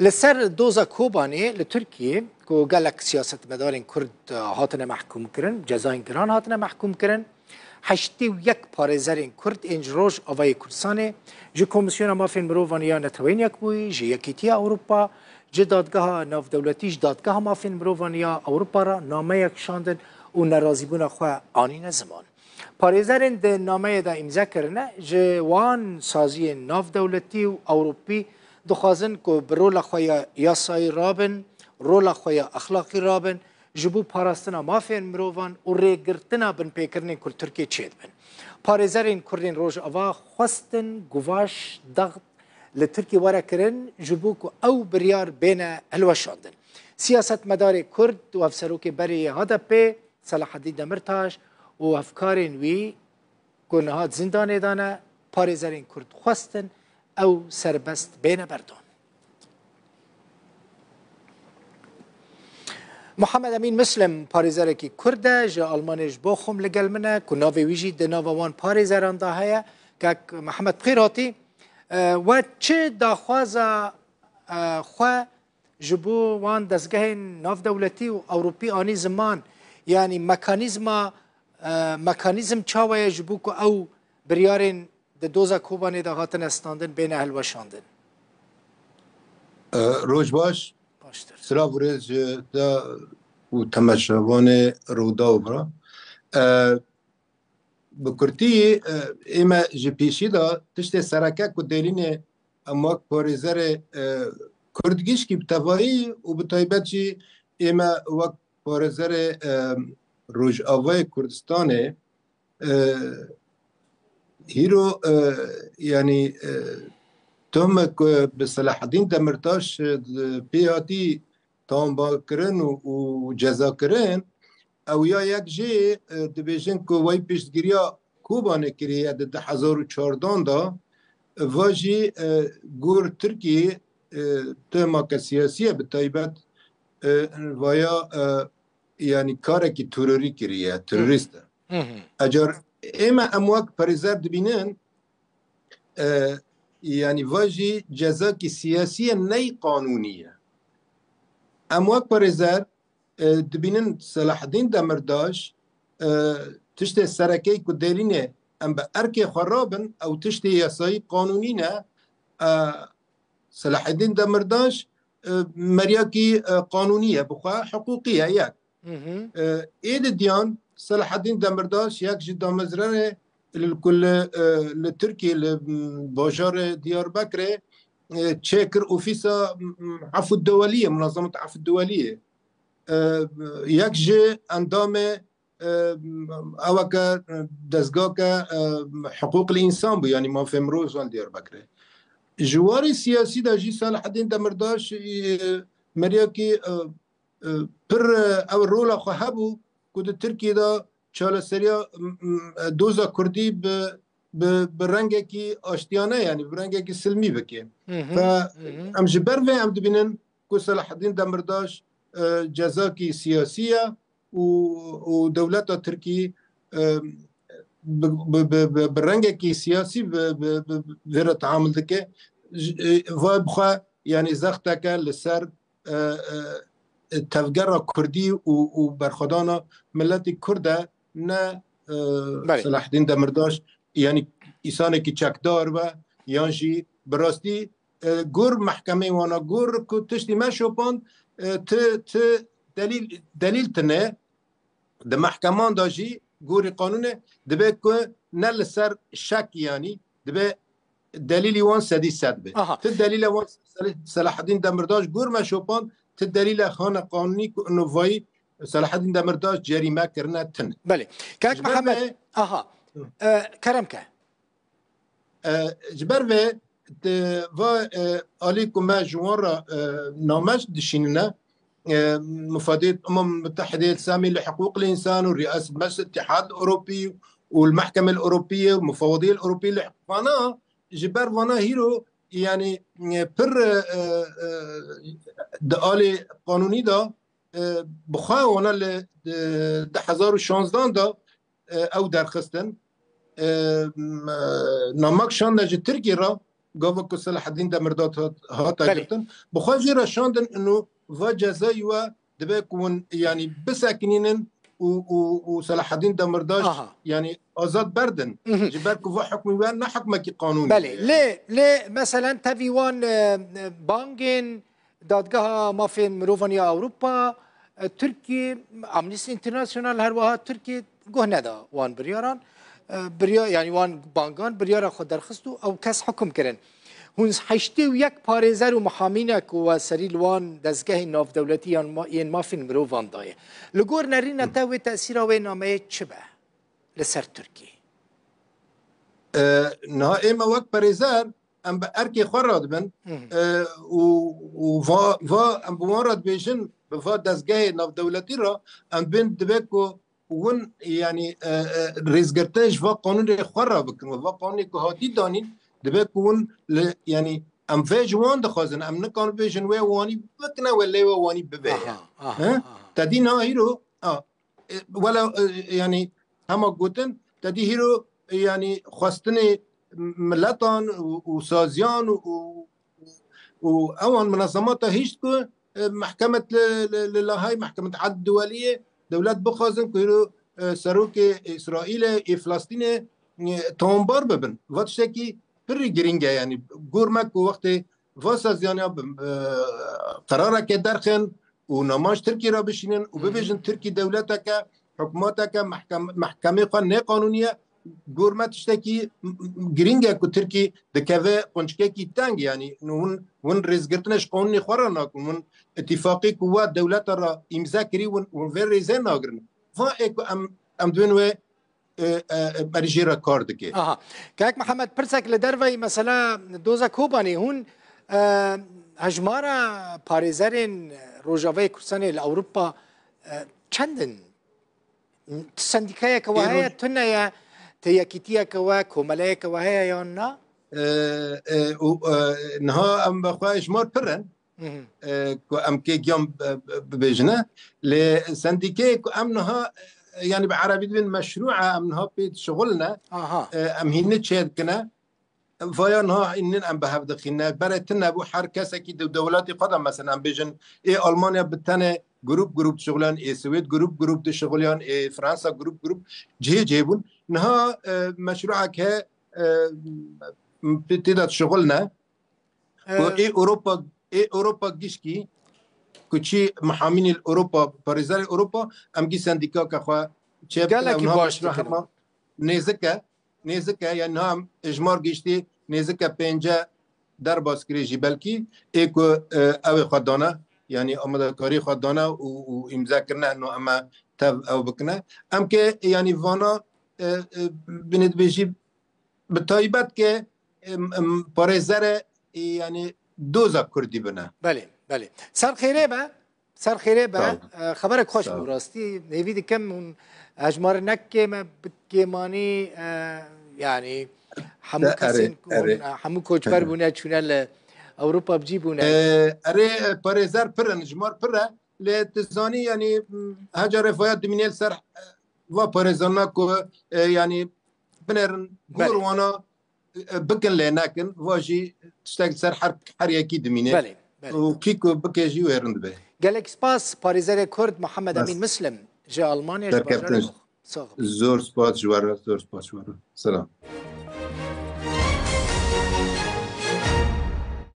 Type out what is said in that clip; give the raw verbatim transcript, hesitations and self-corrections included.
Li ser doza Kobanê li Tirkiyê ku gelek siyasetmedarên Kurd, e, hatine mehkûm kirin, cezayên giran hatine mehkûm kirin, heştê û yek parêzerên Kurd ên ji Rojavayê Kurdistanê ji Komîsyona Mafên Mirovan ya Neteweyên Yekbûyî, ji Yekîtiya Ewropa, ji Dadgeha Navdewletî, ji Dadgeha Mafên Mirovan ya Ewropa re nameyek şandin û nerazîbûna xwe anîne ziman. Parêzerên di nameyê de îmze kirine, ji wan saziyên navdewletî û ewropî dixwazin ku bi rola xwe ya yasayî rabin, rola xwe ya exlaqî rabin, ji bo parastina mafên mirovan û rêgirtina binpêkirinên ku li Tirkiyê çêdibin. Parêzerên Kurdên Rojava xwestin guvaş, daxt li Tirkiyê were kirin, ji bo ku ew biryar bêne hilweşandin. Siyasetmedarê Kurd û hevserokê berê yê H D P, Selahaddîn Demirtaş û hevkarên wî ku niha di zindanê de ne, parêzerên Kurd xwestin ew serbest bêne berdan. Muhammed Emîn Muslim, parêzerekî Kurd e, ji Almanê ji Bochum li gel min e, ku navê wî jî di nava wan parêzeran de heye. Kek Mihemed, bi xêr hatî. E, we çi daxwaza, e, xwe ji bo wan dezgehên navdewletî û ewropî anî ziman? Yanî mekanîzma, e, mekanîzm çawa ye ji bo ku ew biryarên di doza Kobanê de hatine standin bêne hilweşandin? E, roj baş. Baştir. Silav û rêz ji te û temaşevanê Rûdaw bira. E, bi kurtî, e, ême ji pêşî de tiştê sereke ku dêlînê em wek parêzerê, e, Kurd gişkî bi tevayî û bi taybet jî ême wek parêzerê, e, Rojavayê Kurdistanê, e, hîro, e, yanî, e, tohmek, e, bi Selahaddîn Demirtaş, e, pê hatî tamba kirin û, û ceza kirin, ew ya yek jê, e, dibêjin ku wey piştgiriya Kobanê kiriye di du hezar û çardan de, e, va jî, e, gor Tirkiyê, e, tuhmake siyasî ye, bi taybet, e, vaya, e, yanî karekî terorî kiriye, terorîst e. Hı hı. Ecar ême em wek parêzer dibînin, e, yanî va jî cezakî siyasî ye, ney qanûnî ye. Em wek parêzer, e, dibînin Selahaddîn Demirtaş, e, tiştê serekey ku dêlînê em bi erkê xwe rabin, ew tiştê yasayî qanûnî ne. E, Selahaddîn Demirtaş, e, meriyakî, e, qanûnî ye, bi xwe hiqûqî ye, yek. Hı hı. E, ê di diyan Selahaddîn Demirtaş yek ji damezrerê li ku li, e, li Tirkiyê li, m, bajarê Diyarbekirê, e, çêkir ofîsa, m, m, Efû Deweliyê, Munazemet Efû Deweliyê. E, yek ji endamê, e, eweke, e, dezgake, e, hiqûq li însan bû, yanî mafê mirovan Diyarbekirê. Ji warê siyasî de jî Selahaddîn Demirtaş, e, meriyakî, e, e, pir, e, ew rola xwe hebû ku di Tirkiyê de çaleseriya, m, m, doza Kurdî bi, bi, bi rengekî aştiyane, yanî bi rengekî silmî bike. Hı hı, Fe hı hı. Em ji ber vê em dibînin ku Selahaddîn Demirtaş, e, cezakî siyasî ye û, û dewleta Tirkî, e, bi, bi, bi, bi, bi rengekî siyasî bi, bi, bi, bi vê re teamul dike. Ji, e, va bi xwe, yanî zexteke li ser, e, e, tevgera Kurdî û, û berxwedana miletî Kurd e, ne, e, Belê. Selahaddîn Demirtaş, yanî îsanekî çekdar be, yan jî bi rastî, e, gor mehkemeyê wana, gor ku tiştî me şopand, e, ti, ti delîl, delîl tine, di mehkeman de jî gorî qanûnê dibe ku ne li ser şek, yanî dibe delîlî wan sedî sed be. Aha. Ti delîle wan Sel-, Selahaddîn Demirtaş gor me şopand, ti delîle hane qanûnî ku inovayî Selahaddîn Demirtaş cerîme kirine tine. Belê. Kak Ji ber Mihemed, vê aha. Hı. E, kerem ke. E, ji ber vê, di va, e, alî ku me ji wan re, e, name dişînine, e, mufadê Umem Mutehidê, semî li hiqûq li însan û riyas Meclis Îtihad Ewropî û li Mehkemê Ewropî û Mufawedî Ewropî li vana, ji ber vana hîro, yanî, e, pir, e, e, di alê qanûnî de, e, bi xwe wana li, e, du hezar û şanzdan de, e, ew derxistin. E, m-, e, namek şande ji Tirkî re, gava ku Selahaddîn Demirtaş hat, hate Belê. girtin, bi xwe jî re şandin û va cezayî we dibe ku hûn, yanî, bisekinînin û, û, û Selahaddîn Demirtaş, Aha. yanî, azad berdin. Mhm. Ji ber ku va hukmî we ne hukmekî qanûnî Belê, ye. lê, lê, meselen, tevî wan, e, e, bangên Dadgeha Mafên Mirovan ya Ewropa, e, Tirkî, Amnesty International her wiha Tirkî guh neda wan biryaran. E, birya-, yanî wan bangan biryara xwe derxist û ew kes hukum kirin. Hûn heştê û yek parêzer û mihamî ne ku we serî li wan dezgehên navdewletî yan ma-, yên mafên mirovan daye. Li gor nerîna te wê tesîra wê nameyê çi be li ser Tirkî? E, niha ême wek parêzer em bi erkê xwe radibin, Hı hı. e, û, û va, va em bi wan re dibêjin, bi va dezgehê navdewletî re em bên dibe ku hûn, yanî, e, e, rêzgirtin ji va qanûnê xwe re bikin. Va qanûnê ku hatî danîn, dibe ku hûn li, yanî, em vê ji wan dixwazin, em nikarin bêjin wê wanî bikine, wê lê wê wanî bibe. Aha, aha, He? aha. Te dî niha hîro, a, e, wela, e, yanî, hema gotin, te dî hîro, e, yanî, xwestinê miletan û, û saziyan û, û, û ewan minezemata hişt ku, e, mehkemet li, li, li Lahayê, mehkemet Edl Duweliyê, dewlet bixwazin ku hîro, e, serokê Îsraîlê, ê Filistînê, e, tawanbar bibin. Va tiştekî pirî girîng e, yanî gor me ku wextê va saziyaniya bi, e, qerareke derxin û nama ji Tirkî re bişînin û Hı hı. bibêjin Tirkî dewleteke, hikûmeteke, mehkem-, mehkemê xwe nêqanûnî ye. Gor me tiştekî m-, m-, girîng e ku Tirkî dikeve qunçikekî teng, yanî hûn, hûn rêzgirtinê ji qanûnê xwe re nakin, hûn îtifaqî ku we dewleta re îmze kirî, hûn, hûn vê rêzê nagirin. Va ê ku em, em dibên wê, e, e, e, berî jê re kar dike. Aha. Kek Mihemed, pirsek li derveyî mesela doza Kobanê hûn, e, hejmara parêzerên Rojavayê Kurdistanê li Ewropa, e, çend in? Sendîkayeke we Ê heye, roj- tune ye, te yekîtiyeke we, komeleyeke we heye yan na? E, e, û, e, niha em bi xwe hejmar pir in. Mhm. E, ku em kê giyan, e, e, bibêjine. Lê sendîkeyê ku em niha, e, yanî bi erebî dibên meşrû e, em niha pê dişixulne. Aha. E, em hînî çêdikine. Vaya niha hînî em bi hev dixîne. Berê tune bû her kesekî di dewletê xwe de, mesela em bêjin, ê Almanya bi tenê grup grup dişixuliyan, ê Swêd grup grup dişixuliyan, ê Fransa grup grup cihê cihê bûn. Niha, e, meşrûek heye, e, tê de dişixulne. Ku Ee, ê Ewropa, ê Ewropa gişkî, ku çi mihamînî li Ewropa, parêzerê Ewropa, em gî sendîkaka xwe çêbikine. Gelekî Niha baş meşrû dikine. Hema nêzik e, nêzik e, yanî niha em hejmar giştî nêzik e pênce derbas kirî jî belkî, ê ku, e, ew ê xwe dane, yanî amadekarî xwe dane û, û îmze kirine, no em ê tev ew bikine. Em ke, yanî vana, e, e, binê dibêjî, bi taybet ke, em, em, parêzere, e, yanî doza Kurdî bine. Belê, belê. Ser xêrê be, ser xêrê be. Sağ ol. E, xeberek xweş Sağ ol. bû rastî. Hêvî dikim hûn hejmar nekê me bi kêmanî, e, yanî hemû De, erê, kesên ku hûn, erê. e, hemû koçber Erê. bûne, çûne li Ewropa bi cî bûne. E, erê, e, parêzer pir in, hejmar pir e. Lê tu zanî, yanî, m, heca rêvaya dimîne li ser, e, va parêzerina ku, e, yanî, binêrin Belê. gor wana, e, bikin lê nekin, va jî tiştek li ser her, her yekî dimîne. Belê, belê. Û kî ku bike jî wê rind be. Gelek spas, parêzerê Kurd Mihemed Bas. Emîn Muslim ji Almanya, ji Serkeftin. bajarê Mûx. Sağ ol. Zor spas ji we re, zor spas ji we re. Selam.